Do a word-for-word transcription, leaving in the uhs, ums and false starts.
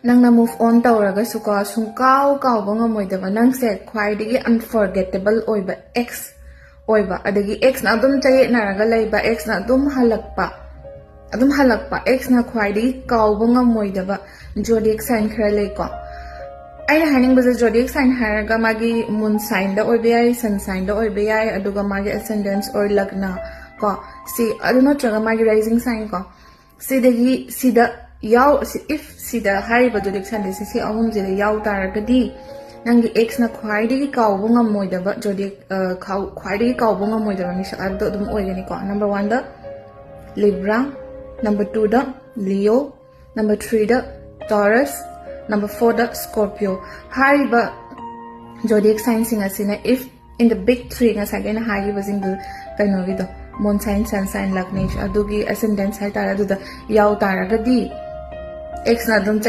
ꯅꯪꯅ move on ꯇꯧꯔꯒꯁꯨꯀꯣ, ꯁꯨꯡꯀꯥꯎ ꯀꯥꯎꯕ ꯉꯝꯃꯣꯏꯗꯕ, ꯅꯪꯁꯦ ꯈ꯭ꯋꯥꯏꯗꯒꯤ unforgettable ꯑꯣꯏꯕ ex ꯑꯣꯏꯕ, ꯑꯗꯒꯤ exꯅ ꯑꯗꯨꯝ ꯆꯌꯦꯠꯅꯔꯒ ꯂꯩꯕ, exꯅ ꯑꯗꯨꯝ ꯍꯜꯂꯛꯄ, ꯑꯗꯨꯝ ꯍꯜꯂꯛꯄ, exꯅ ꯈ꯭ꯋꯥꯏꯗꯒꯤ ꯀꯥꯎꯕ ꯉꯝꯃꯣꯏꯗꯕ zodiac sign ꯈꯔ ꯂꯩꯀꯣ꯫ ꯑꯩꯅ ꯍꯥꯏꯅꯤꯡꯕꯁꯦ, zodiac sign ꯍꯥꯏꯔꯒ ꯃꯥꯒꯤ moon signꯗ ꯑꯣꯏꯕ ꯌꯥꯏ, sun signꯗ ꯑꯣꯏꯕ ꯌꯥꯏ, ꯑꯗꯨꯒ ꯃꯥꯒꯤ ascendant or ꯂꯒꯅ ꯀꯣ, ꯁꯤ, ꯑꯗꯨ ꯅꯠꯇ꯭ꯔꯒ ꯃꯥꯒꯤ rising sign ꯀꯣ, ꯁꯤꯗꯒꯤ, ꯁꯤꯗ ꯌꯥꯎ, ꯁꯤ, if ꯁꯤꯗ ꯍꯥꯏꯔꯤꯕ zodiac signꯁꯦ, ꯁꯤ ꯑꯍꯨꯝꯁꯤꯗ ꯌꯥꯎ ꯇꯥꯔꯒꯗꯤ, ꯅꯪꯒꯤ exꯅ ꯈ꯭ꯋꯥꯏꯗꯒꯤ ꯀꯥꯎꯕ ꯉꯝꯃꯣꯏꯗꯕ zodiac, ꯑ, ꯈꯥꯎ-, ꯈ꯭ꯋꯥꯏꯗꯒꯤ ꯀꯥꯎꯕ ꯉꯝꯃꯣꯏꯗꯕ ꯃꯤꯁꯛ ꯍꯥꯏꯕꯗꯣ ꯑꯗꯨꯝ ꯑꯣꯏꯒꯅꯤꯀꯣ꯫ Number oneꯗ Libra, number twoꯗ Leo, number threeꯗ Taurus, number fourꯗ Scorpio꯫ ꯍꯥꯏꯔꯤꯕ zodiac signꯁꯤꯡ ꯑꯁꯤꯅ, if in the big three, ꯉꯁꯥꯏꯒꯤ ꯑꯩꯅ ꯍꯥꯏꯈꯤꯕꯁꯤꯡꯗꯨ, ꯀꯩꯅꯣꯒꯤꯗꯣ, moon sign, sun sign, lagna ꯑꯗꯨꯒꯤ ascendant ꯍꯥꯏꯇꯥꯔꯦ, ꯑꯗꯨꯗ ꯌꯥꯎ ꯇꯥꯔꯒꯗꯤ, exꯅ ꯑꯗꯨꯝ